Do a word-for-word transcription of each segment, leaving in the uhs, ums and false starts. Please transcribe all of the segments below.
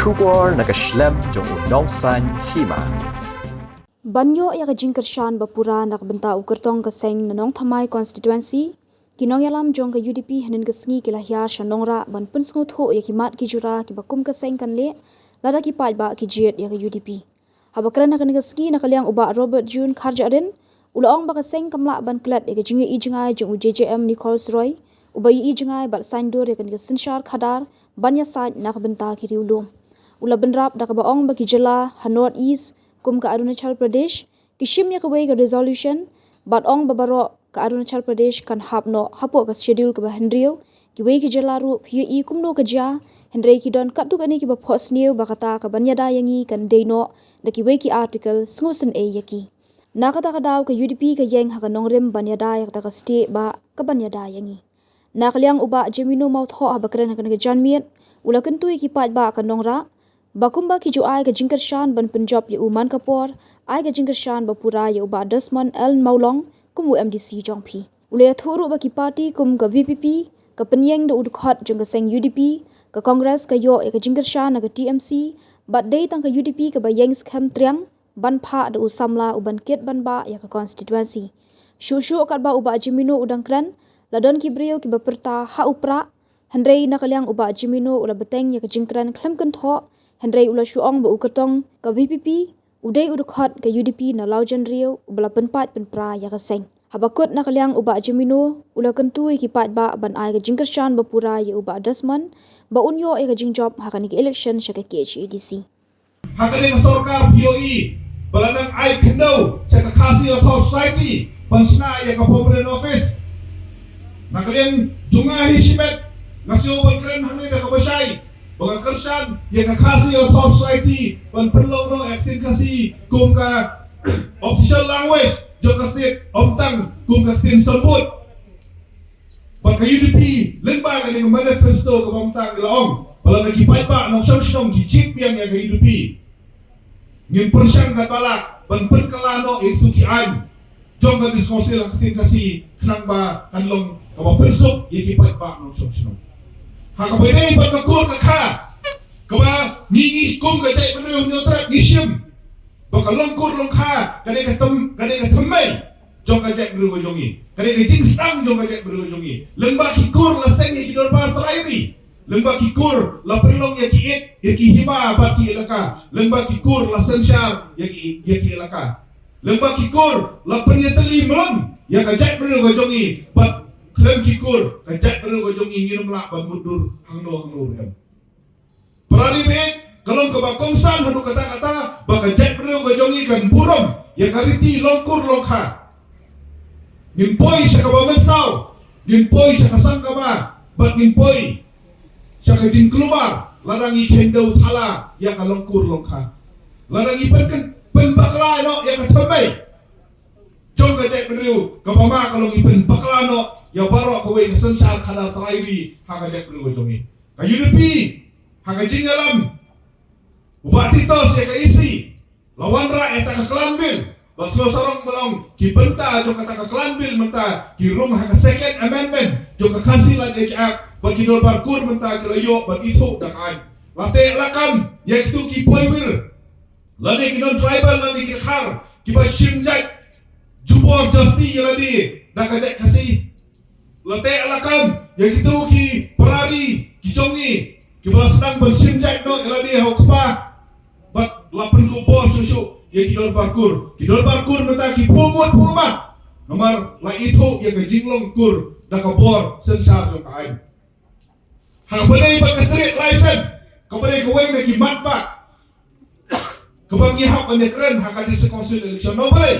Khubor na ka shlem jong u Nongsaiñ Hima. Ban ïoh ïa ka jingkyrshan ba pura na ka bynta u kyrtong ka seng na Nongthymmai constituency, ki nongïalam jong ka U D P hynnin ka sngi ki la hiar sha Nongrah ban pynsngewthuh ïa ki mat ki jura kiba kum ka seng kan leh, lada ki paidbah ki jied ïa ka U D P. Haba kren ha kane ka sngi na ka liang u Bah Robert June Kharjahrin, u la ong ba ka seng kam lah ban klet ïa ka jingïohi jngai jong u J J M Nichols Roy, uba ïohi jngai bad saiñdur ïa kane ka synshar khadar ban ïasaid na ka bynta ki riewlum. U la bynrap da kaba ong ba ki jylla ha North East kum ka Arunachal Pradesh ki shim ïa kawei ka resolution bad ong ba baroh ka Arunachal Pradesh kan hap noh hapoh ka schedule kaba hynriew, kiwei ki jylla ruh phi ïohi kumno ka jia, hynrei ki don katto katne kiba phohsniew ba kata ka ban ïada ïa ngi kan dei noh da kiwei ki article sngewsynei ïa ki. Na kata ka daw ka U D P ka ïeng ha ka nongrim ban ïada ïa kata ka stieh ba ka ban ïada ïa ngi. Na ka liang u Bah Jemino Mawthoh haba kren ha kane ka janmiet, u la kyntu ïa ki paidbah ka Nongrah ba kumba ki ju ai ka jingkyrshan ban pynjop ïa u man ka por, ai ka jingkyrshan ba pura ïa u Bah Desmond L Mawlong kum u M D C jong phi. U la ïathuh ruh ba ki party kum ka V P P ka pynïeng da u dkhot jong ka seng U D P, ka Congress ka ïoh ïa ka jingkyrshan na ka T M C, bad dei tang ka U D P kaba ïeng skhem triang ban phah da u samla u ban kit ban bah ïa ka constituency. Shuh shuh katba u Bah Jemino u dang kren, la don ki briew kiba pyrta ha u prah, hynrei na ka liang u Bah Jemino u la bteng ïa ka jingkren khlem kynthoh, hynrei u la shu ong ba u kyrtong ka V P P u dei u dkhot ka U D P na lawjynriew uba la pynpait pynpra ïa ka seng. Haba kut na ka liang u Bah Jemino u la kyntu ïa ki paidbah ban ai ka jingkyrshan ba pura ïa u Bah Desmond ba un ïoh ïa ka jingjop ha kane ka election sha ka K H A D C. Ha kane ka sorkar phi ïohi ba la nang ai khyndew sha ka Khasi Author Society ban shna ïa ka permanent office. Na ka liang jong nga hi shimet nga sngew ban kren hangne da kaba shai ba nga kyrshan ïa ka Khasi Author Society ban pynlong noh ïa ka ktien Khasi kum ka official language jong ka state, ym tang kum ka ktien symbood. Bad ka U D P lyngba kane ka manifesto kaba mynta ka la ong ba lada ki paidbah nongshong shnong ki jied biang ïa ka U D P, ngin pyrshang katba lah ban pynkylla noh ïa kito ki aiñ jong ka District Council ha ka ktien Khasi khnang ba kan long kaba pynsuk ïa ki paidbah nongshong shnong. Ha kaba ïadei bad ka kur ka kha kaba ngi, ngi kum ka jaitbynriew Hynñiewtrep ngi shim ba ka long kur long kha ka dei ka thymmei jong ka jaitbynriew ka jong ngi, ka dei ka jingsdang jong ka jaitbynriew ka jong ngi. Lyngba ki kur la seng ïa ki dorbar trai ri, lyngba ki kur la pynlong ïa ki ïit, ïa ki hima bad ki elaka, lyngba ki kur la synshar ïa ki, ïa ki elaka, lyngba ki kur la pynïatylli mlien ïa ka jaitbynriew ka jong ngi. Bad khlem ki kur ka jaitbynriew ka jong ngi ngim lah ban mutdur hangno hangno ruh em. Para ri bad ka long kaba kongsan haduh katta katta ba ka jaitbynriew ka jong ngi kan burom ïa ka riti long kur long kha. Ngin poi sha kaba mynsaw, ngin poi sha ka sangkaba bad ngin poi sha ka jingkulmar lada ngi khyndew thala ïa ka long kur long kha. Lada ngi pyn, pynbakla noh ïa ka thymmei jong ka jaitbynriew kaba ma ka long ngi pynbakla noh ïa baroh kawei ka synshar khadar trai ri ha ka jaitbynriew ka jong ngi. Ka U D P ha ka jingïalam u Bah Titos ïa ka E C la wanrah ïa kata ka clan bill. Bad sngewsarong ba long ki bynta jong kata ka clan bill mynta ki rung ha ka second amendment jong ka Khasi Land Age Act bad ki dorbar kur mynta ki la ïoh ban ithuh da ka aiñ. La teh la kam ïa kito ki poiwir lane ki non tribal lane ki dkhar kiba shim jait jubor jasti ïa lade da ka jait Khasi. La teh la kam ïa kito ki para ri ki jong ngi kiba la sdang ban shim jait noh ïa lade ha u kpa. Bad la pynkup bor shuh shuh ïa ki dorbar kur. Ki dorbar kur mynta ki pumut pumat namar la ithuh ïa ka jinglong kur da ka bor synshar jong ka aiñ. Ha kaba dei bad ka trade license kaba dei kawei na ki mat ba kaba ngi hap ban ïakren ha ka District Council election. Namar balei?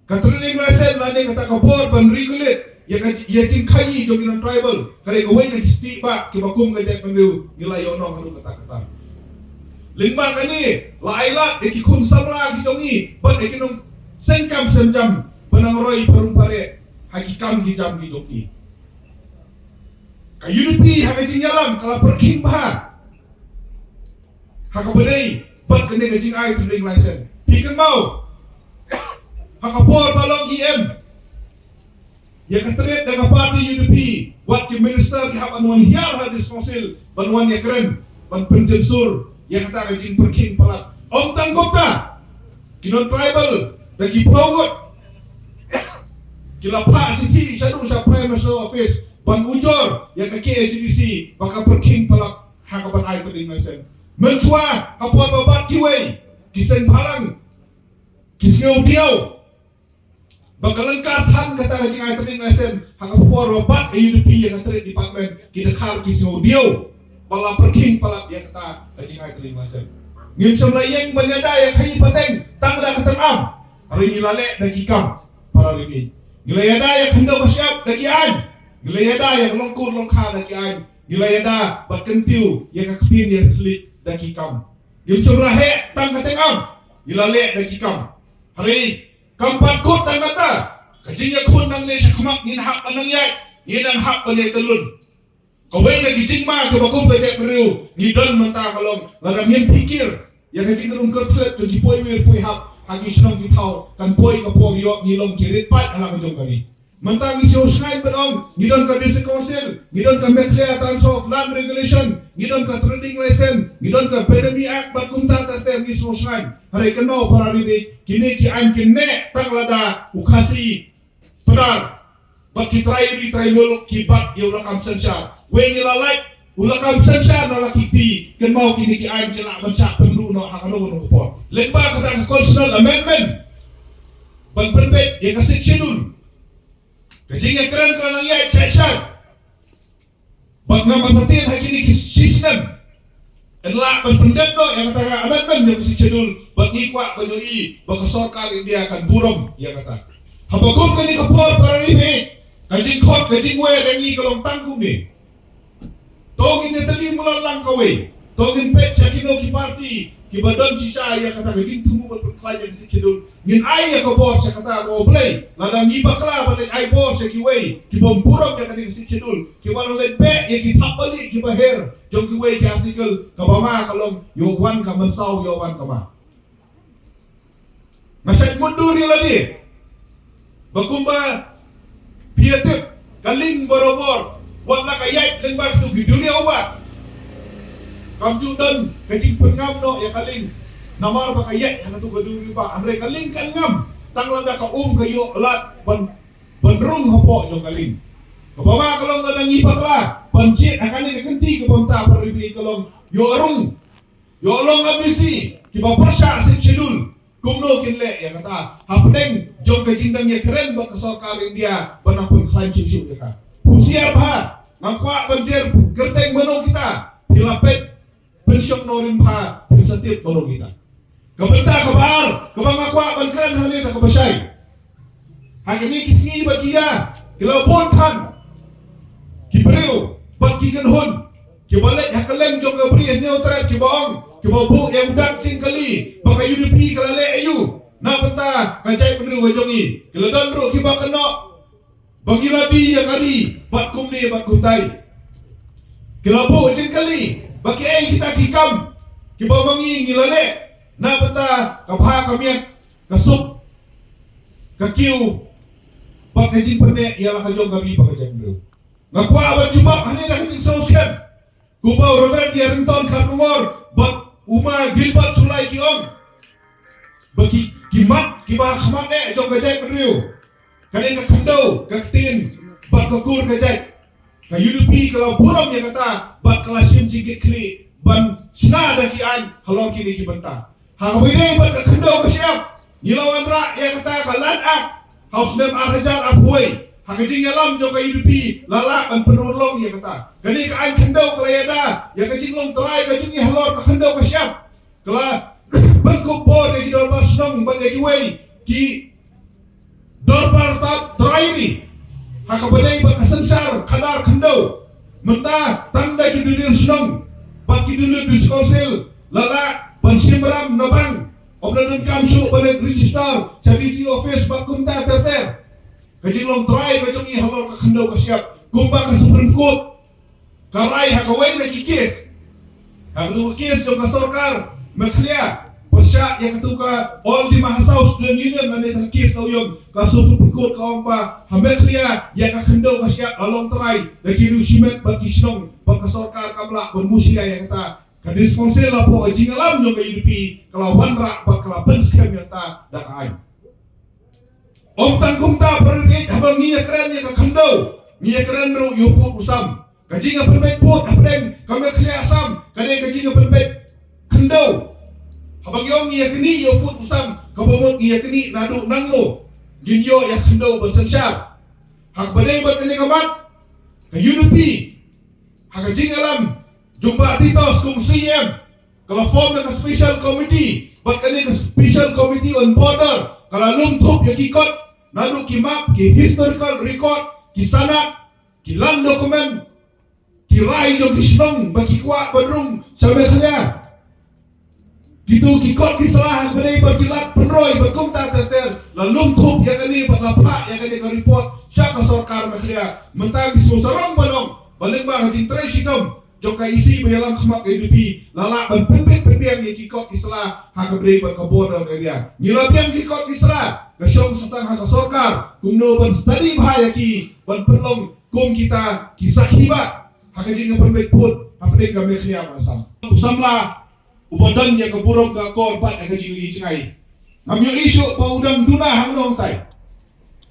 Ka trading license lane kata ka bor ban regulate ïa ka, ïa jingkhaii jong ki non tribal ka dei kawei na ki stieh ba kiba kum ka jaitbynriew ngi la ïoh nong haduh katta katta. Lyngba kane la ailad ïa ki khun samla ki jong ngi bad ïa ki nongseng kam seng jam ban nang roi pharung phareh ha ki kam ki jam ki jong ki. Ka U D P ha ka jingïalam ka la pyrkhing bha ha kaba dei bad kane ka jingai trading license. Phi kynmaw ha ka por ba long E M ïa ka trade da ka party U D P, wat ki minister ki hap ban wan hiar ha District Council ban wan ïakren. ban pynjynsur ïa kata ka jingpyrkhing palat. Ym tang kumta, ki non tribal da ki phew ngut ki la phah shithi shaduh sha Prime Minister's Office ban ujor ïa ka K H A D C ba ka pyrkhing palat ha kaban ai trading license. Mynshuwa ha por ba bat kiwei ki seng bhalang ki sngew diaw ba ka lyngkar than kata ka jingai trading license, ha ka por ba bat ka U D P ïa ka Trade Department, ki dkhar ki sngew diaw ba la pyrkhing palat ïa kata ka jingai trading license. Ngim shym la ïeng ban ïada ïa ka khaïi pateng tang da ka tyngam. Hynrei ngi la leh da ki kam, para ri. Ngi la ïada ïa ka khyndew ka shyiap da ki aiñ. Ngi la ïada ïa ka longkur longkha da ki aiñ. Ngi la ïada bad kyntiew ïa ka ktien ïa ka thylliej da ki kam. Ngim shym la heh tang ka tyngam, ngi la leh da ki kam. Hynrei kam pat kut tang kata, ka jingïakhun nangne shakhmat ngin hap ban nang ïaid, ngin nang hap ban ïaid tyllun. Kawei na ki jingma kiba kum ka jaitbynriew ngi don mynta ka long, lada ngim phikir ïa ka jingrung kyrthlet jong ki poiwir poihap ha ki shnong ki thaw, kan poi ka por ïoh ngi long ki rit paid ha la ka jong ka ri. Mynta ngi sngewsih ban ong, ngi don ka District Council, ngi don ka Meghalaya Transfer of Land Regulation, ngi don ka Trading License, ngi don ka Benami Act bad kumta ter ter ngi sngewsih. Hynrei kynmaw para ri bad kine ki aiñ kin neh tang lada u Khasi Pnar bad ki trai ri trai muluk ki bat ïa u lakam synshar. Wei ngi la lait u lakam synshar na la ki kti, kynmaw kine ki aiñ ki lah ban shah pynduh noh ha kano kano ka por. Lyngba kata ka constitutional amendment ban pynbeit ïa ka Sixth Schedule, ka jingïakren ka la nang ïaid shai shai. Bad ngam artatien ha kine ki shi snem yn lah ban pyndep noh ïa kata ka amendment ïa ka Sixth Schedule, bad ngi kwah ban ïohi ba ka sorkar India kan burom ïa kata. Haba kum kane ka por para ri bad ka jingkhot ka jingwer ïa ngi ka long tang kumne. To ngin ïatylli mulot lang kawei. To ngin peit sha kino ki parti kiba don shisha ïa kata ka jingthmu ban pynkhlaiñ ïa ka Sixth Schedule. Ngin ai ïa ka bor sha kata, ko Blei. Lada ngi bakla ban leit ai bor sha kiwei kibym burom ïa kane ka Sixth Schedule, kiba la leit beh ïa ki thapbalieh kiba her jong kiwei ki article, kaba ma ka long, ïoh wan ka mynsaw, ïoh wan ka ma. Nga shait mutdur ïa lade ba kumba phi ïatip, ka lieng barabor, wat la ka ïaid lyngba kito ki duriaw bah, kam ju don ka jingpynngam noh ïa ka lieng, namar ba ka ïaid ha kato ka duriaw bah. Hynrei ka lieng kan ngam tang lada ka um ka ïoh lad ban, ban rung hapoh jong ka lieng. Kaba ma ka long, lada ngi bakla ban jied ha kane ka kynti kaba mynta, para ri bad ka long, ïoh rung, ïoh long M D C kiba pyrshah Sixth Schedule. Kumno kin leh ïa kata hapdeng jong ka jingdang ïakren bad ka sorkar India ban nang pynkhlaiñ shuh shuh ïa ka? Husiar bha, ngam kwah ban jer kyrteng mano kita, phi la peit, pynshong nongrim bha, phin sa tip mano kita. Ka bynta kaba ar kaba nga kwah ban kren hangne da kaba shai. Ha kine ki sngi bad ki ïa, ki la bun than ki briew bad ki kynhun kiba leit ha kylleng jong ka Bri Hynñiewtrep kiba ong, kiba buh ïa u dak jingkylli ba ka U D P ka la leh aïu na bynta ka jaitbynriew ka jong ngi. Ki la don ruh kiba kynnoh ba ngi la die ïa ka ri bad kumne bad kumtai. Ki la buh jingkylli ba kiei kita ki kam kiba ma ngi ngi la leh na bynta ka bha ka miat, ka suk, ka kiew bad ka jingpynneh ïa la ka jong ka ri bad ka jaitbynriew. Nga kwah ban jubab hangne da ka jingsngewskhem. Kumba u Reverend Ïarington Kharkongor bad u Ma Gilbert Shullai ki ong ba ki, ki mat kiba ha khmat eh jong ka jaitbynriew, kane ka khyndew, ka ktien bad ka kur ka jait. Ka U D P ka la burom ïa kata bad ka la shim jingkitkhlieh ban shna da ki aiñ halor kine ki bynta. Ha kaba ïadei bad ka khyndew ka shyiap, ngi la wanrah ïa kata ka Land Act ha u snem ar hajar arphew wei. Ha ka jingïalam jong ka U D P la lah ban pynurlong ïa kata. Kane ka aiñ khyndew ka la ïada ïa ka jinglong trai ka jong ngi halor ka khyndew ka shyiap. Ka la pynkup bor ïa ki dorbar shnong bad ïa kiwei ki dorbar tap trai ri ha kaba ïadei bad ka synshar khadar khyndew. Mynta tang da ki dulïr shnong bad ki dulïr District Council la lah ban shim ram na bank, ym da donkam shuh ban leit register sha D C office bad kumta ter ter. Ka jinglong trai ka jong ngi halor ka khyndew ka shyiap, kumba ka Supreme Court ka rai ha kawei na ki case, ha katu ka case jong ka sorkar Meghalaya pyrshah ïa katu ka All Dima Hasao Student Union, na kane ka case ka u ïong, ka Supreme Court ka ong ba ha Meghalaya ïa ka khyndew ka shyiap la long trai da ki riew shimet bad ki shnong bad ka sorkar kam lah ban mushlia ïa kata. Ka District Council hapoh ka jingïalam jong ka UDP ka la wanrah bad ka la pynskhem ïa kata da ka aiñ. Ym tang kumta, para rit, haba ngi ïakren ïa ka khyndew, ngi ïakren ruh ïa u pud u sam. Ka jingïapynbeit pud hapdeng ka Meghalaya Assam ka dei ka jingïapynbeit khyndew. Haba ngi ong ngi ïakren ïa u pud u sam, kaba mut ngi ïakren naduh nangno ngin ïoh ïa ka khyndew ban synshar. Ha kaba dei bad kane ka mat, ka UDP ha ka jingïalam jong Bah Titos kum CEM, ka la form ïa ka special committee, bad kane ka special committee on border ka la lum thup ïa ki kot, naduh ki map, ki historical record, ki sanad, ki land document, ki rai jong ki shnong ba ki kwah ban rung sha Meghalaya. Kitu ki kot ki sla ha kaba dei bad ki lad pynroi bad kumta ter ter, la lum thup ïa kane bad la phah ïa kane ka report sha ka sorkar Meghalaya. Mynta ngi sngewsarong ban ong ba lyngba ka jingtrei shitom jong ka EC ba ïalam khmat ka UDP, la lah ban pynbeit pynbiang ïa ki kot ki sla ha kaba dei bad ka border area. Ngi la biang ki kot ki sla, ka shong sa tang ha ka sorkar kumno ban study bha ïa ki, ban pynlong kum kita ki sakhi bah ha ka jingïapynbeit pud hapdeng ka Meghalaya bad Assam. U samla uba don ïa ka burom ka akor bad ïa ka jingleh jngai. Ngam ïohi shuh ba u dang duna hangno hangtai.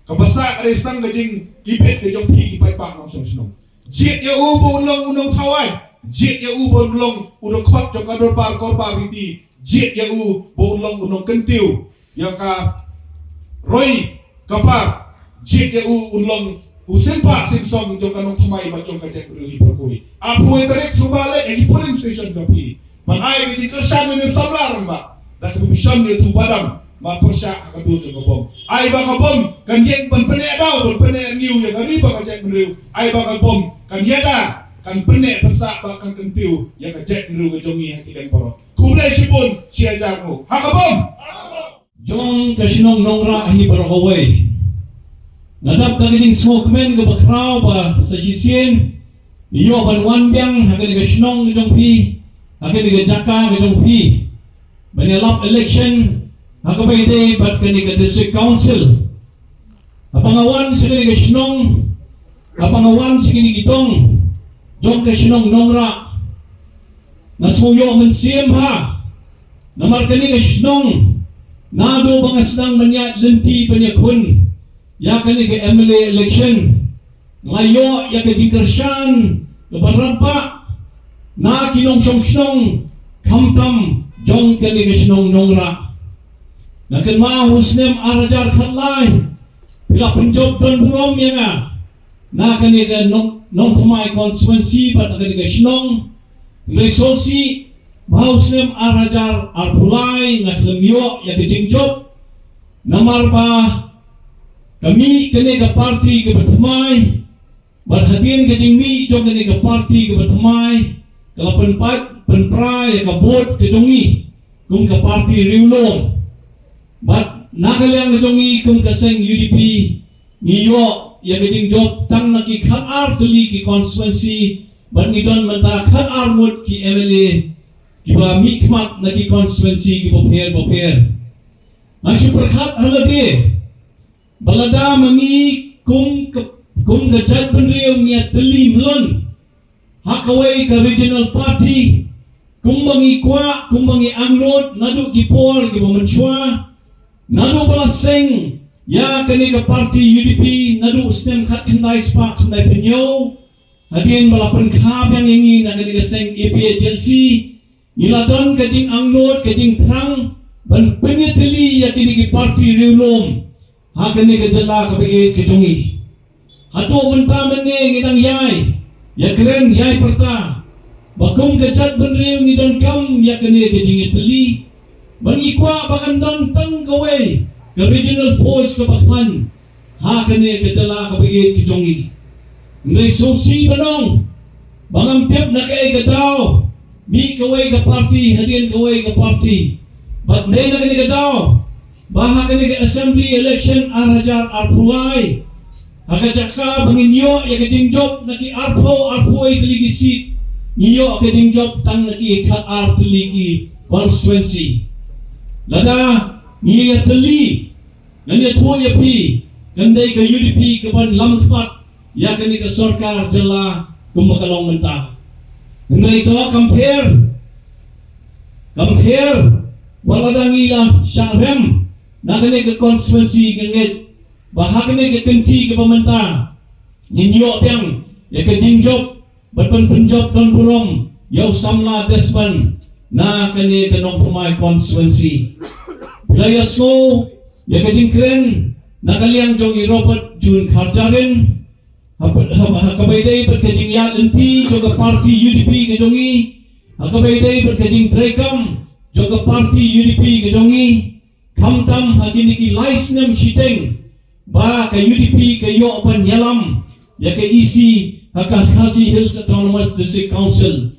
Kaba sah ka dei tang ka jingibit ka jong phi ki paidbah nongshong shnong. Jied ïa u ba un long u nongthaw aiñ. Jied ïa u ba un long u dkhot jong ka dorbar korbar riti. Jied ïa u ba un long u nongkyntiew ïa ka roi ka par. Jied ïa u un long u sympa symsong jong ka nongthymmai bad jong ka jaitbynriew hi baroh kawei. Arphew tarik sngewbha leit ïa ki polling station jong phi ban ai ka jingkyrshan ïa u samla rangbah da kaba phi shon ïa utu u badam ba pyrshah ha ka dur jong ka bom. Ai ba ka bom kan ïeng ban pyneh daw ban pyneh niew ïa ka ri bad ka jaitbynriew. Ai ba ka bom kan ïada, kan pyneh pynsah bad kan kyntiew ïa ka jaitbynriew ka jong ngi ha ki liang baroh. Khublei shibun, shi hajar nguh. Ha ka bom jong ka shnong Nongrah hi baroh kawei. Nga dap da ka jingsngewkmen kaba khraw ba sa shisien ngi ïoh ban wan biang ha kane ka shnong ka jong phi, ha kane ka jaka ka jong phi, ban ïalap election ha kaba ïadei bad kane ka District Council. Haba nga wan sha kane ka shnong, haba nga wan sha kine ki dong jong ka shnong Nongrah, nga sngew ïoh mynsiem bha. Namar kane ka shnong, naduh ba nga sdang ban ïaid lynti ban ïakhun ïa kane ka MLA election, nga la ïoh ïa ka jingkyrshan kaba radbah na ki nongshong shnong, khamtam jong kane ka shnong Nongrah. Nga kynmaw ha u snem ar hajar khatlai, phi la pynjop don burom ïa nga na kane ka nong, Nongthymmai constituency bad na kane ka shnong. Hynrei sngewsih ba ha u snem ar hajar arphew lai nga khlem ïoh ïa ka jingjop. Namar ba ka mih kane ka party kaba thymmai, bad hadien ka jingmih jong kane ka party kaba thymmai, ka la pynpait pynpra ïa ka vote ka jong ngi kum ka party riewlum. Bad na ka liang ka jong ngi kum ka seng UDP, ngi ïoh ïa ka jingjop tang na ki khatar tylli ki constituency, bad ngi don mynta khatar ngut ki MLA kiba mihkhmat na ki constituency kiba pher bapher. Nga shu pyrkhat ha lade ba lada ma ngi kum ka, kum ka jaitbynriew ngi ïatylli mlien ha kawei ka regional party, kumba ngi kwah, kumba ngi angnud naduh ki por kiba mynshuwa, naduh ba la seng ïa kane ka party UDP naduh u snem khatkhyndai spah khyndaiphew hynñiew, hadien ba la pynkha biang ïa ngi na kane ka seng APHLC, ngi la don ka jingangnud, ka jingthrang ban pynïatylli ïa kine ki party riewlum ha kane ka jylla kaba ïeit ka jong ngi. Haduh mynta mynne ngi dang ïai ïakren ïai pyrta ba kum ka jaitbynriew ngi donkam ïa kane ka jingïatylli, ba ngi kwah ba kan don tang kawei ka regional force kaba khlaiñ ha kane ka jylla kaba ïeit ka jong ngi. Hynrei sngewsih ban ong ba ngam tip na kaei ka daw, mih kawei ka party hadien kawei ka party. Bad dei na kane ka daw ba ha kane ka assembly election ar hajar arphew lai, ha ka jaka ba ngin ïoh ïa ka jingjop na ki arphew, arphew wei tylli ki seat, ngi ïoh ka jingjop tang na ki khatar tylli ki constituency. Lada ngi ïatylli, ngan ïathuh ïa phi, kan dei ka UDP kaban lam khmat ïa kane ka sorkar jylla kumba ka long mynta. Hynrei to kam pher, Kam pher wat lada ngi la shah rem na kane ka constituency, ka ngeit ba ha kane ka kynti kaba mynta ngin ïoh biang ïa ka jingjop bad ban pynjop don burom ïa u samla Desmond na kane ka Nongthymmai constituency. Phi la ïohsngew ïa ka jingkren na ka liang jong i Robert June Kharjahrin, ha, ha, ha kaba ïadei bad ka jingïaid lynti jong ka party U D P ka jong i, ha kaba ïadei bad ka jingtreikam jong ka party U D P ka jong i, khamtam ha kine ki lai snem shiteng ba ka U D P ka ïoh ban ïalam ïa ka E C ha ka Khasi Hills Autonomous District Council.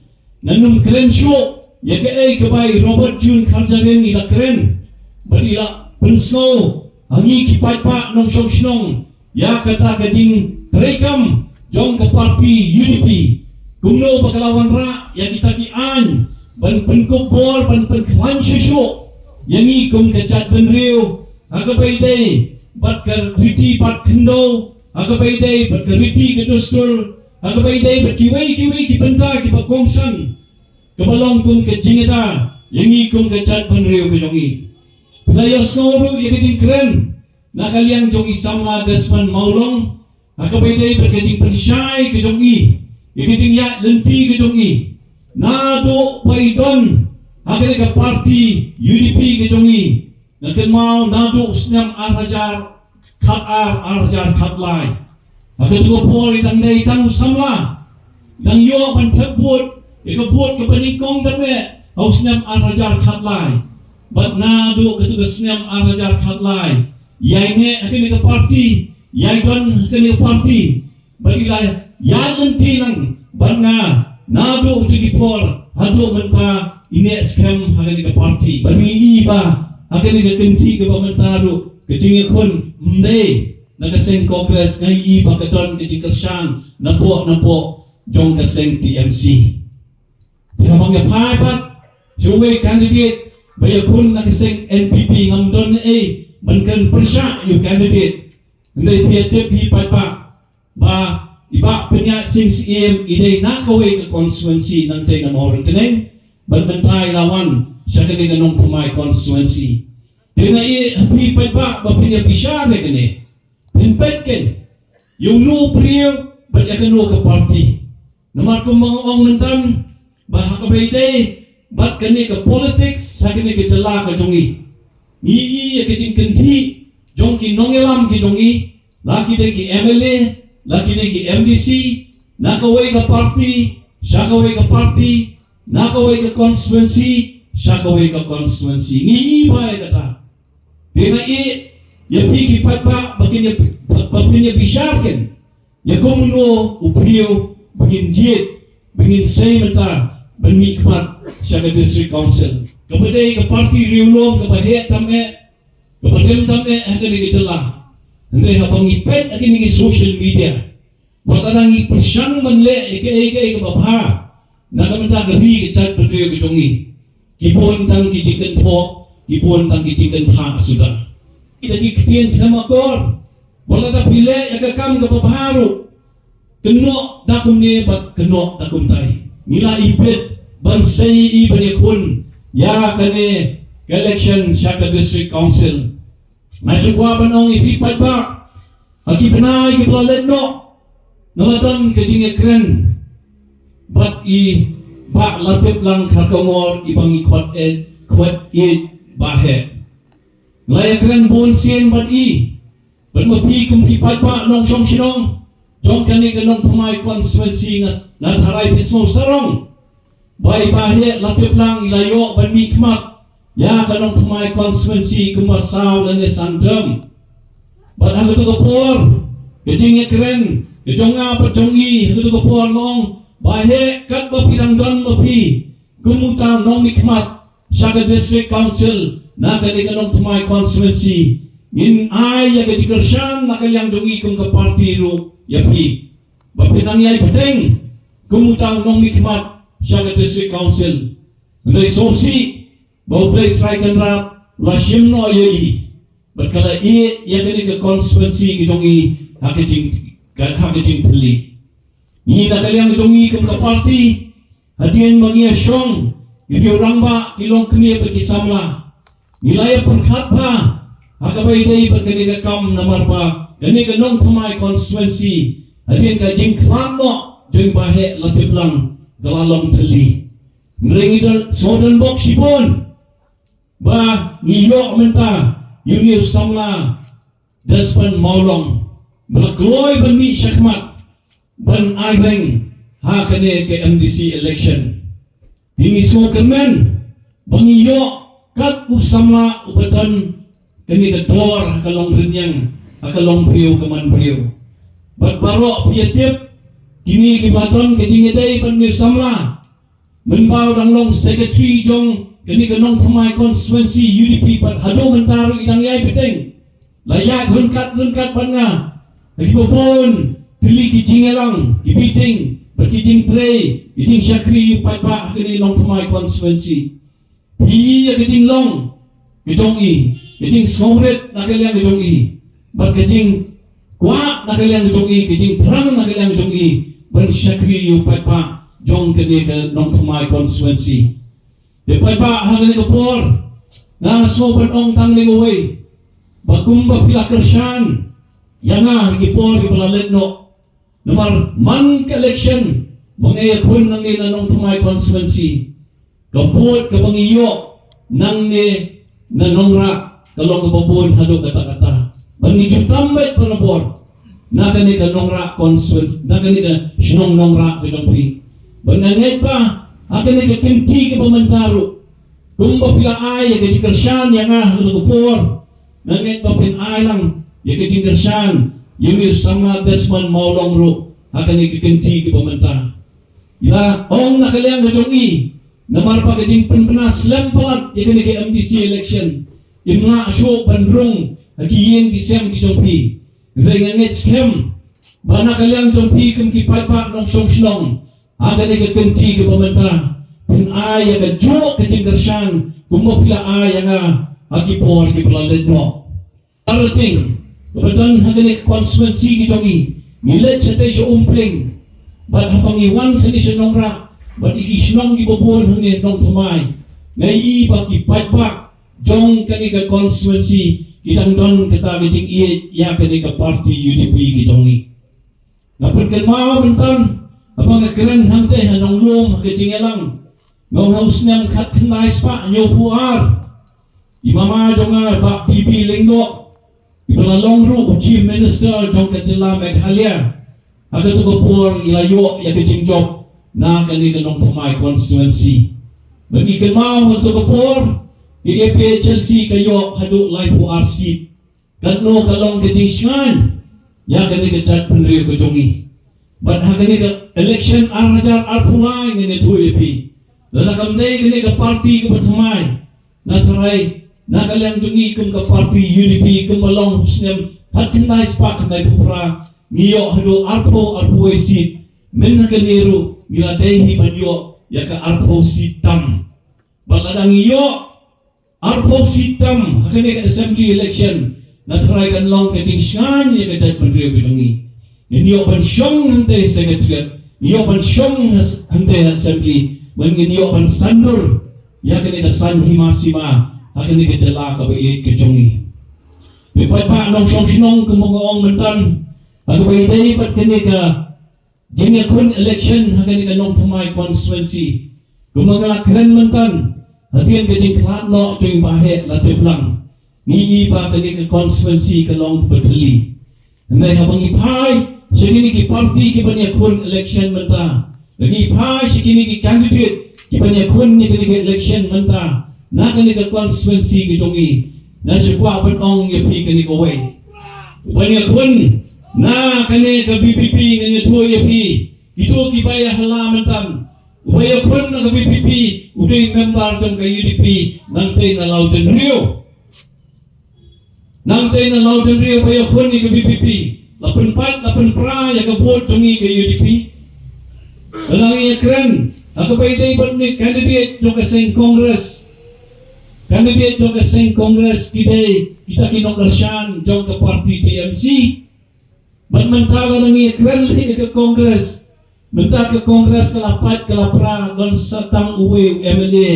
Ngan ym kren shuh ïa kaei kaba i Robert June Kharjahrin i la kren bad i la pynsngew ha ngi ki paidbah nongshong shnong ïa kata ka jingtreikam jong ka party U D P. Kumno ba ka la wanrah ïa kita ki aiñ ban pynkup bor, ban pynkhlaiñ shuh shuh ïa ngi kum ka jaitbynriew ha kaba ïadei bad ka riti bad khyndew, ha kaba ïadei bad ka riti ka dustur, ha kaba ïadei bad kiwei kiwei ki bynta kiba kongsan kaba long kum ka jingïada ïa ngi kum ka jaitbynriew ka jong i. Phi la ïohsngew ruh ïa ka jingkren na ka liang jong i samla Desmond Mawlong ha kaba ïadei bad ka jingpynshai ka jong i ïa ka jingïaid lynti ka jong i. Naduh ba i don ha kane ka party U D P ka jong i, nga kynmaw naduh u snem ar hajar khatar, ar hajar khatlai, ha katu ka por i dang dei tang u samla, dang ïoh ban thep vote ïa ka vote kaba nyngkong tam eh ha u snem ar hajar khatlai. Bad naduh katu ka snem ar hajar khatlai ïai neh ha kane ka party, ïai don ha kane ka party bad i la ïaid lynti lang bad nga naduh katu ki por haduh mynta, i neh skhem ha kane ka party. Bad ngi i ba ha kane ka kynti kaba mynta ruh ka jingïakhun ym dei na ka seng Congress, nga i ba ka don ka jingkyrshan napoh napoh jong ka seng T M C. Te haba nga phai pat sha uwei u candidate ba ïakhun na ka seng N P P, ngam don ei ban kren pyrshah ïa u candidate. Hynrei phi ïatip hi paidbah ba i Bah Pynïaid Sing Syiem i dei na kawei ka constituency, nangtei na Mawryngkneng, bad mynta i la wan sha kane ka Nongthymmai constituency. Te nga ïa phi paidbah ba phin ïa bishar ïa kane, phin peit kein ïa uno u briew bad ïa kano ka party. Namar kumba nga ong mynta ba ha kaba ïadei bad kane ka politics ha kane ka jylla ka jong ngi, ngi i ïa ka jingkynthih jong ki nongïalam ki jong ngi, la ki dei ki M L A, la ki dei ki M D C, na kawei ka party sha kawei ka party, na kawei ka constituency sha kawei ka constituency. Ngi i ba ïa kata. Te nga i ïa phi ki paidbah ba kin ïa, ba, ba phin ïa bishar kein ïa kumno u briew ba ngin jied, ba ngin sei mynta ban mihkhmat sha ka District Council. Kaba dei ka party riewlum kaba heh tam eh, kaba dem tam eh ha kane ka jylla. Hynrei haba ngi peit ha kine ki social media, wat lada ngi pyrshang ban leh ïa kaei kaei kaba bha na ka bynta ka ri ka jaitbynriew ka jong ngi, ki bun tang ki jingkynthoh, ki bun tang ki jingkyntha suda. Ïa ki ktien khlem akor, wat lada phi leh ïa ka kam kaba bha ruh, kynnoh da kumne bad kynnoh da kumtai. Ngi la ïa peit ban sei ïa i ban ïakhun ïa kane ka election sha ka District Council. Nga shu kwah ban ong ïa phi paidbah, ha ki bnai kiba la leit noh nga la don ka jingïakren bad i Bah Latiplang Kharkongor, i ba ngi khot eh, khot ïeit Bah Heh. Nga la ïakren bun sien bad i, bad ma phi kum ki paidbah nongshong shnong jong kane ka Nongthymmai constituency, nga, nga tharai phi sngewsarong ba i Bah Heh Latiplang i la ïoh ban mihkhmat ïa ka Nongthymmai constituency kumba saw lane san term. Bad ha katu ka por, ka jingïakren ka jong nga bad jong i ha katu ka por nga ong, Bah Heh, katba phi dang don ma phi kum uta u nongmihkhmat sha ka District Council na kane ka Nongthymmai constituency, ngin ai ïa ka jingkyrshan na ka liang jong i kum ka party ruh ïa phi ba phin nang ïai bteng kum uta u nongmihkhmat sha ka District Council. Hynrei sngewsih ba U Blei Trai Kynrad u la shim noh ïa i bad ka la ïeh ïa kane ka constituency ka jong i ha ka jing, ha ka jingthylli. Ngi na ka liang jong ngi kum ka party, hadien ba ngi ïa shong, ki riew rangbah, ki longkmie bad ki samla. Ngi la ïa pyrkhat bha ha kaba ïadei bad kane ka kam namar ba kane ka Nongthymmai constituency hadien ka jingkhlad noh jong i Bah Heh Latiplang ka la long thylli. Hynrei ngi don, sngewdon bok shibun ba ngi ïoh mynta ïa une u samla Desmond Mawlong ba la kloi ban mih shakhmat ban ai beng ha kane ka M D C election. Te ngi sngewkmen ba ngi ïoh kat u samla uba don kane ka dor ha ka long rynïeng, ha ka long briew ka man briew. Bad baroh phi ïa tip, kine kiba don ka jingïadei bad une u samla, mynba u dang long secretary jong kane ka Nongthymmai constituency U D P bad haduh mynta ruh i dang ïai bteng, la ïaid ryngkat ryngkat bad nga ha kiba bun tylli ki jingïalang, ki meeting bad ki jingtrei, ki jingshakri ïa u paidbah ha kane Nongthymmai constituency. Phi ïa ka jinglong ka jong i, ka jingsngewrit na ka liang ka jong i, bad ka jingkwah na ka liang ka jong i, ka jingthrang na ka liang ka jong i ban shakri ïa u paidbah jong kane ka Nongthymmai constituency. Te paidbah, ha kane ka por nga sngew ban ong tang kawei, ba kumba phi la kyrshan ïa nga ha ki por kiba la leit noh, namar man ka election ba nga ïakhun nangne na Nongthymmai constituency, ka vote kaba ngi ïoh nangne na Nongrah ka long kaba bun haduh katta katta. Ba ngi ju tam beit barabor na kane ka Nongrah constituency, na kane ka shnong Nongrah ka jong phi. Ba nga ngeit ba ha kane ka kynti kaba mynta ruh, kumba phi la ai ïa ka jingkyrshan ïa nga ha kane ka por, nga ngeit ba phin ai lang ïa ka jingkyrshan ïa une u samla Desmond Mawlong ruh ha kane ka kynti kaba mynta. Ngi la ong na ka liang ka jong i, namar ba ka jingpynbna slem palat ïa kane ka M D C election, im lah shuh ban rung ha ki ïing ki sem ki jong phi. Hynrei nga ngeit skhem ba na ka liang jong phi kum ki paidbah nongshong shnong, ha kane ka kynti kaba mynta, phin ai ïa kajuh ka jingkyrshan kumba phi la ai ïa nga ha ki por kiba la leit noh. Arting kaba don ha kane ka constituency ka jong i, ngi leit shatei sha Umpling, bad haba ngi wan shane sha Nongrah bad ïa ki shnong kiba bun hangne Nongthymmai, nga ïohi ba ki paidbah jong kane ka constituency ki dang don kata ka jingïeit ïa kane ka party U D P ka jong i. Nga pynkynmaw mynta, haba nga kren hangtei ha Nonglum ha ka jingïalang, nga ong ha u snem khatkhyndai spah hynñiewphew ar, i mama jong nga Bah B B Lyngdoh, iba la long ruh u Chief Minister jong ka jylla Meghalaya, ha kato ka por i la ïoh ïa ka jingjop na kane ka Nongthymmai constituency. Bad ngi kynmaw ha kato ka por ka A P H L C ka ïoh haduh laiphew ar seat. Katno ka long ka jingshngaiñ ïa kane ka jaitbynriew ka jong i. Bad ha kane ka election ar hajar arphew lai, ngan ïathuh ïa phi, lada kam dei kane ka party kaba thymmai, nga tharai na ka liang jong i kum ka party U D P, kumba long ha u snem khatkhyndai spah khyndaiphew phra, ngi ïoh haduh arphew, arphew wei seat. Mynta kane ruh ngi la dei hi ban ïoh ïa ka arphew seat tam. Bad lada ngi ïoh arphew seat tam ha kane ka assembly election, nga tharai kan long ka jingshngaiñ ïa ka jaitbynriew ka jong i. Ngin ïoh ban shong hangtei ha secretariat, ngin ïoh ban shong hangtei ha assembly, bad ngin ïoh ban san dur ïa kane ka san hima sima ha kane ka jylla kaba ïeit ka jong i. Te paidbah nongshong shnong, kumba nga ong mynta, ha kaba ïadei bad kane ka jingïakhun election ha kane ka Nongthymmai constituency, kumba nga la kren mynta, hadien ka jingkhlad noh jong i Bah Heh Latiplang, ngi ïohi ba kane ka constituency ka long kaba thylli. Hynrei haba ngi phai sha kine ki party kiban ïakhun election mynta, ngi phai sha kine ki candidate kiban ïakhun ïa kane ka election mynta na kane ka constituency ka jong i, nga shu kwah ban ong ïa phi kane kawei. Uban ïakhun na kane ka V P P, ngan ïathuh ïa phi, kito kiba ïa hala mynta, uba ïakhun na ka V P P u dei member jong ka U D P, nangtei na Lawjynriew. Nangtei na Lawjynriew ba ïakhun ïa ka V P P, la pynpait, la pynpra ïa ka vote jong ngi ka U D P. Lada ngi ïakren ha kaba ïadei bad une candidate jong ka seng Congress, candidate jong ka seng Congress ki dei kita ki nongkyrshan jong ka party T M C. Bad mynta lada ngi ïakren leh ïa ka Congress, Mynta ka Congress ka la pait ka la pra, don sa tang uwei u M L A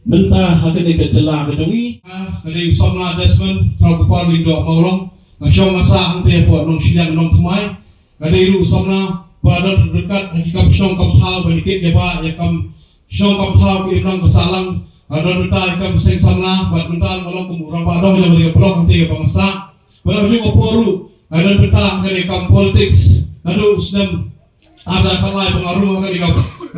mynta ha kane ka jylla ka jong ngi. Ah, ka dei u Samla Desmond Thawkupar Lyngdoh Mawlong. Nga shong nga sah hangtei hapoh Nongshiliang Nongthymmai. Nga dei ruh u Samla ba don ryngkat ha ki kam shnong kam thaw ba ïa kit ïa ba ïa kam shnong kam thaw ki imlang ka sahlang. Nga don bynta ïa kam seng samla bad bynta nga long kum u rangbah dong jong ka block hangtei ba nga sah. Bad ha kajuh ka por ruh nga don bynta ha kane ka kam politics naduh u snem ar hajar khatlai ba nga rung ha kane ka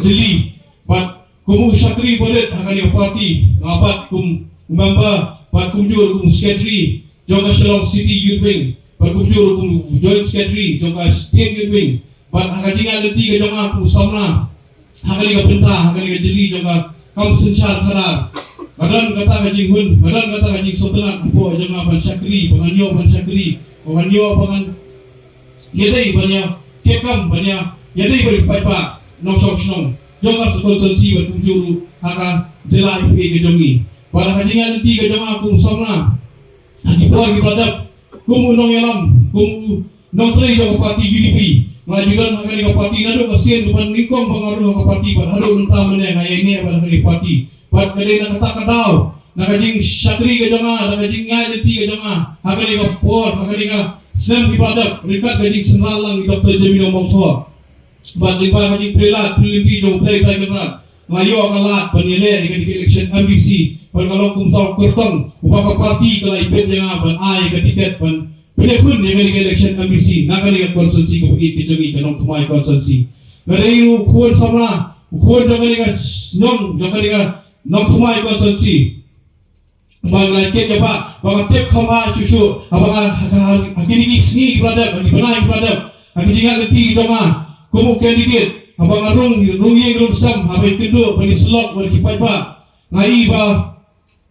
jylliew. Bad kum u shakri ba rit ha kane ka party, nga bat kum u member bad kumjuh ruh kum u secretary jong ka Shillong City Youth Wing bad kumjuh ruh kum u joint secretary jong ka State Youth Wing. Bad ha ka jingïaid lynti ka jong nga kum u samla ha kane ka bynta, ha kane ka jylliew jong ka kam synshar khadar, nga don kata ka jinghun, nga don kata ka jingsngewtynnat hapoh jong nga ban shakri, ba ngan ïoh ban shakri, ba ngan ïoh ba ngan ïadei ban ïa kyrkhu, ban ïa ïadei ban ïa paidbah nongshong shnong jong ka constituency bad kumjuh ruh ha ka jylla U P A ka jong ngi. Bad ha ka jingïaid lynti ka jong nga kum u samla ha ki por kiba la dep kum u nongïalam, kum u nongtrei jong ka party U D P. Nga ju don ha kane ka party naduh ka sien ba nyngkong ba nga rung ha ka party bad haduh mynta mynne nga ïaineh bad ha kane ka party. Bad ka dei na kata ka daw, na ka jingshakri ka jong nga, na ka jingïaid lynti ka jong nga ha kane ka por, ha kane ka snem kiba la dep, ryngkat ka jingsynran lang i Doctor Jemino Mawthoh. Bad lyngba ka jingpyrshah pyrshah lynti jong u Blei Trai Kynrad, nga ïoh ka lad ban ïaleh ïa kane ka election M D C, bad nga long kum uta u kyrtong uba ka party ka la ïapeit ïa nga ban ai ïa ka ticket ban pynïakhun ïa kane ka election M D C na kane ka constituency kaba ïeit ka jong ngi, ka Nongthymmai constituency. Nga dei ruh u khun samla, u khun jong kane ka shnong, jong kane ka Nongthymmai constituency. Ba nga la kit ïa ba, ba nga tip kham bha shuh shuh, haba nga ha, ha, ha kine ki sngi kiba la dep, ha ki bnai kiba la dep, ha ki jingïaid lynti ki jong nga kum u candidate, haba nga rung, rung ïing rung sem, haba ïakynduh bad ïasyllok bad ki paidbah. Nga i ba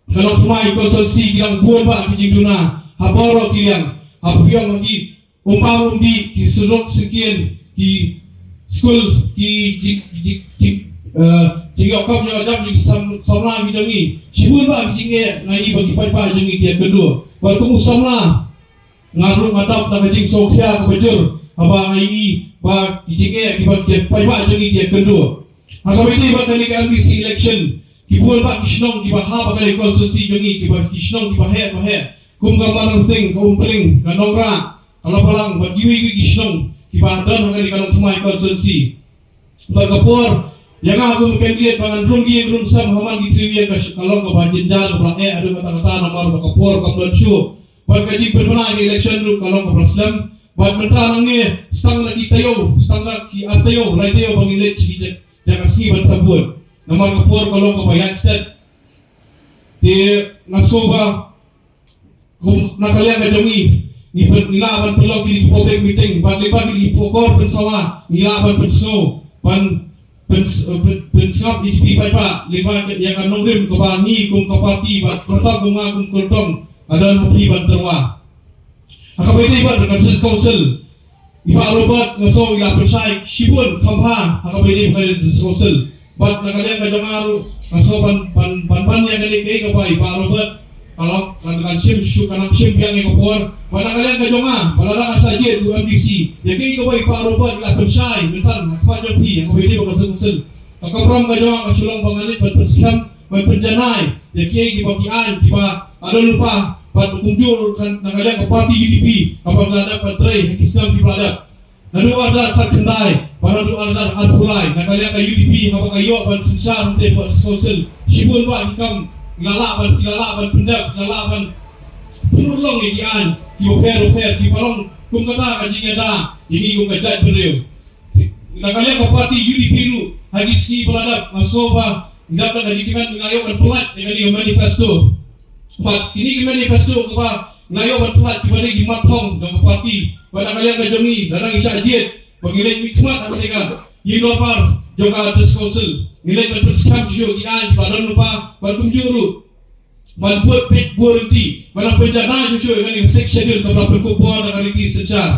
ka Nongthymmai constituency ki dang bun bha ki jingduna ha baroh ki liang, haba phi ong ha ki um bam um dih, ki surok syngkien, ki skul, ki jing, jing, jing, eh, jingïoh kam ïoh jam jong ki sam, samla ki jong ngi. Shibun bha ki jingeh nga i ba ki paidbah jong ngi ki ïakynduh. Bad kum u samla nga ruh nga dap da ka jingsngewkhia kaba jur haba nga i ba ki jingeh kiba ki paidbah jong ngi ki ïakynduh. Ha kaba ïadei bad kane ka M D C election, ki bun bha ki shnong kiba hap ha kane ka constituency jong ngi, kiba, ki shnong kiba heh ba heh, kum ka Marwthing, ka Umpling, ka Nongrah, ka Lapalang bad kiwei kiwei ki shnong kiba don ha kane ka Nongthymmai constituency. Bad ka por ïa nga kum u candidate ba ngan rung ïing rung sem ha man ki three year ka sh-, ka long kaba jynjar, kaba la eh haduh katta katta namar ba ka por kam don shuh. Bad ka jingpynbna ka election ruh ka long kaba la slem. Bad mynta nangne, sa tang na ki taïew, sa tang na ki ar taïew, lai taïew ba ngin leit sha ki jaka, jaka sngi ban thep vote. Namar ka por ka long kaba ïaid stet. Te nga sngew ba kum na ka liang ka jong ngi, ngi pyn, ngi lah ban pynlong kine ki public meeting, bad lyngba kine ki por pynsawa, ngi lah ban pynsngew, ban pyns-, eh, pyn, pynsngap ïa ki paidbah lyngba ïa ka nongrim kaba ngi kum ka party bad kyrtong kum nga kum kyrtong ka don ha phi ban tyrwa. Ha kaba ïadei bad ka District Council, i Bah Robert nga sngew i la pynshai shibun kham bha ha kaba ïadei bad ka District Council. Bad na ka liang ka jong nga ruh nga sngew ban, ban, ban, ban ïa kane kaei kaba i Bah Robert ka long, kan, kan shim shuh, kan nang shim biang ïa ka por. Bad na ka liang ka jong nga, ba lada nga shah jied u M D C, ïa kaei kaba i Bah Robert i la pynshai mynta ha khmat jong phi ha kaba ïadei bad ka District Council, ka kamram ka jong nga ka shu long ba ngan leit ban pynskhem, ban pynjanai ïa kiei kiba ki aiñ kiba la don lypa, bad kumjuh ruh kan na ka liang ka party U D P kaba la dep ban trei ha ki snem kiba la dep. Naduh ar hajar khatkhyndai bad naduh ar hajar arphew lai, na ka liang ka U D P haba ka ïoh ban synshar hangtei hapoh District Council, shibun bha ki kam ki la lah ban, ki la lah ban pyndep, ki la lah ban pynurlong ïa ki aiñ kiba pher bapher kiba long kum kata ka jingïada ïa ngi kum ka jaitbynriew. Na ka liang ka party U D P ruh ha ki sngi ba la dep nga sngew ba ngi dap da ka jingkmen, nga ïoh ban pyllait ïa kane ka manifesto. Bad kine ki manifesto kiba nga ïoh ban pyllait kiba dei ki mat thong jong ka party. Bad na ka liang ka jong ngi, lada ngi shah jied, ba ngi leit mihkhmat ha kane ka ïing dorbar jong ka District Council, ngi leit ban pynskhem shuh shuh ki aiñ kiba don lypa, bad kumjuh ruh ban bud peit bud ryntih, ban pynjanai shuh shuh ïa kane ka Sixth Schedule kaba la pynkupbor da ka riti synshar.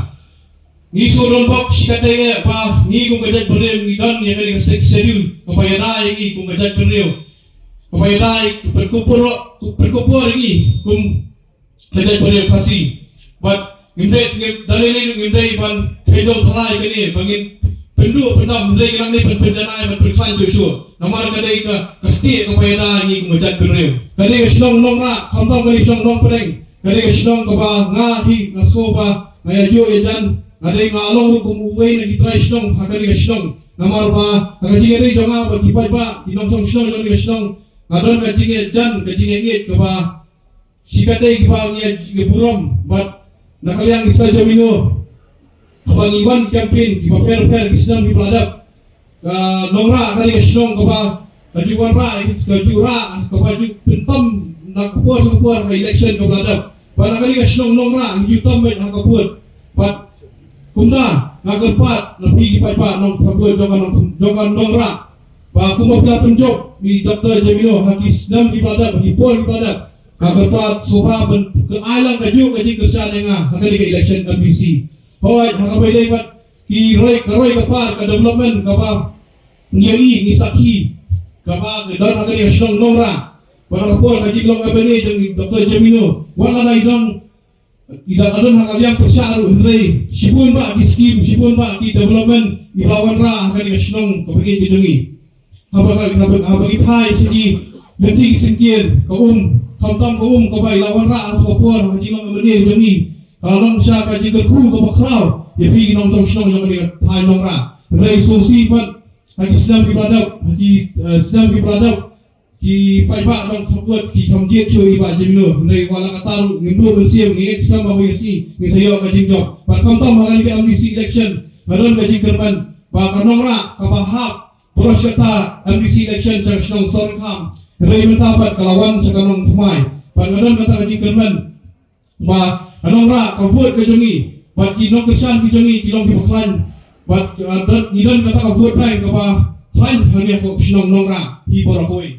Ngi shu don bok shi katdei eh ba ngi kum ka jaitbynriew ngi don ïa kane ka Sixth Schedule kaba ïada ïa ngi kum ka jaitbynriew, kaba ïada ïa, pynkupbor, pynkupbor ïa ngi kum ka jaitbynriew Khasi. Bad ngim dei, ngim, da lei lei ngim dei ban kheiñdew thala ïa kane ba ngin pynduh pyndam, hynrei ngi nangne ban pynjanai, ban pynkhlaiñ shuh shuh. Namar ka dei ka, ka stieh kaba ïada ïa ngi kum ka jaitbynriew. Ka dei ka shnong Nongrah, khamtam ka dei ka shnong Nongpdeng. Ka dei ka shnong kaba nga hi nga sngew ba nga ïa juh ïa jan, nga dei nga long ruh kum uwei na ki trai shnong ha kane ka shnong. Namar ba ha ka jingïadei jong nga bad ki paidbah, ki nongshong shnong jong kane ka shnong, nga don ka jingïajan, ka jingïaieit kaba shi katdei kiba ngi ïa, ngi burom bad na ka liang ki Sir Jamino. Haba ngi wan campaign kiba pher pher ki snem kiba la dep, ka Nongrah ka dei ka shnong kaba ka ju wanrah, ka ju rah, kaba ju pyntom na ka por sha ka por ha ka election kaba la dep. Bad na ka dei ka shnong Nongrah ngi ju tom beit ha ka vote. Bad kumta nga kyrpad na phi ki paidbah nongthaw vote jong ka nong, jong ka Nongrah, ba kumba phi la pynjop ïa i Doctor Jamino ha ki snem kiba la dep, ha ki por kiba la dep, nga kyrpad sngewbha ban ai lang kajuh ka jingkyrshan ïa nga ha kane ka election M D C. Hooid, ha kaba ïadei bad ki roi, ka roi ka par, ka development kaba ngi ïohi, ngi sakhi, kaba ka don ha kane ka shnong Nongrah. Bad ha ka por ka jinglong M L A jong i Doctor Jamino, wat lada i don, i don, i don ha ka liang pyrshah ruh, hynrei shibun bah ki skim, shibun bah ki development iba la wanrah ha kane ka shnong kaba ïeit ka jong ngi. Haba ka, haba, haba ngi phai sha ki lynti ki syngkien, ka um, khamtam ka um kaba i la wanrah ha ka por ka jinglong M L A jong ngi, ka long sha ka jingkyrkhu kaba khraw ïa phi ki nongshong shnong jong kane ka thaiñ Nongrah. Hynrei sngewsih pat ha ki snem kiba la dep, ha ki, eh, snem kiba la dep, ki paidbah nongthaw vote ki kham jied shuh ïa i Bah Jamino. Hynrei wat la katta ruh ngim duh mynsiem, ngi ngeit skhem ba ha ka sngi ngin sa ïoh ka jingjop. Bad khamtam ha kane ka M D C election, nga don ka jingkyrmen ba ka Nongrah kaba hap baroh shi katta M D C election sha ka shnong Sohryngkham. Hynrei mynta pat ka la wan sha ka Nongthymmai. Bad nga don kata ka jingkyrmen ba ka Nongrah ka vote ka jong ngi, bad ki nongkyrshan ki jong ngi ki long kiba khlaiñ. Bad, ah, don, ngi don kata ka vote bank kaba khlaiñ hangne ha ka shnong Nongrah hi baroh kawei.